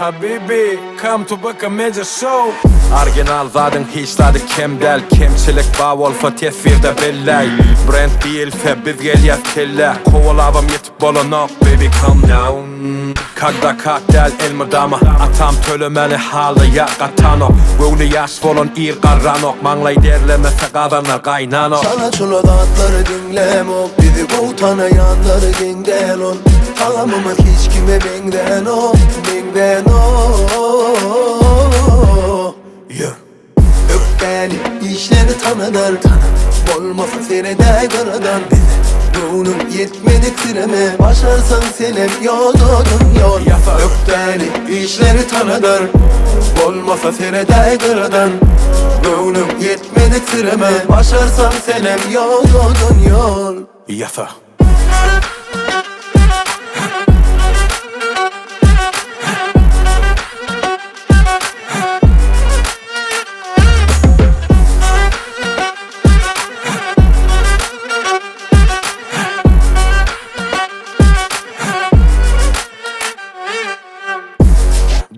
Habibi, come to Baka Media Show! Original zadyň hiç zady kem däl Kemçilik ba bolsa teswirde belläý Brend diýilse biz gelýäs kellä Kowalabam ýetip bolanok baby calm down Kagda kak däl elmydama Atam tölemäni halaýa gatanok Göwni ýaş bolan ir garranok Maňlaý derlemese gazanlar gaýnanok. Çala-çula zatlary diňlämok Bizi gowy tanaýanlar geň däl ol Tagamymyz hiç kime meňzänok Meňzänok Ýör. Ökdäni işleri tanadar Bolmasa seredäý gyradan Göwnüň ýetmedik sireme Başarsaň senem ýodadan ýol Ökdäni işleri tanadar Bolmasa seredäý gyradan Göwnüň ýetmedik sireme Başarsaň senem ýodadan ýol Ýasa.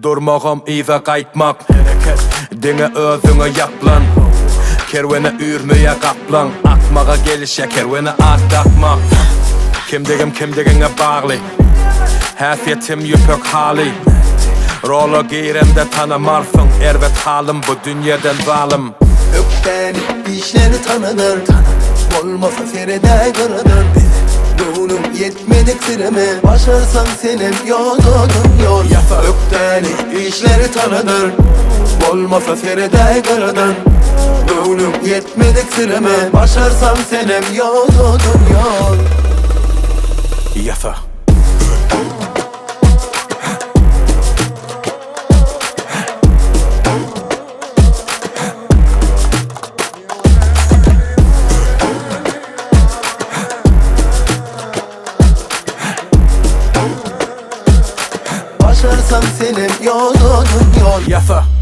Durmagam yza gaýtmak Diňe özüňe ýaplan Kerwene üýrmeýä gaplaň Akmaga gelişýä kerwene at dakmak Kimdigim kimdigiňe bagly Häsiýetim ýüpek haly Rola giremde tanamarsyň Erbet halym bu dünýeden zalym. Ökdäni işleri tanadar Bolmasa seredäý gyradan Göwnüň ýetmedik sireme Başarsaň senem ýodadan ýol Ökdäni işleri tanadar Bolmasa seredäý gyradan Göwnüň ýetmedik sireme Başarsaň senem ýodadan ýol. Ýasa. Başarsaň senem ýodadan ýol. Ýasa.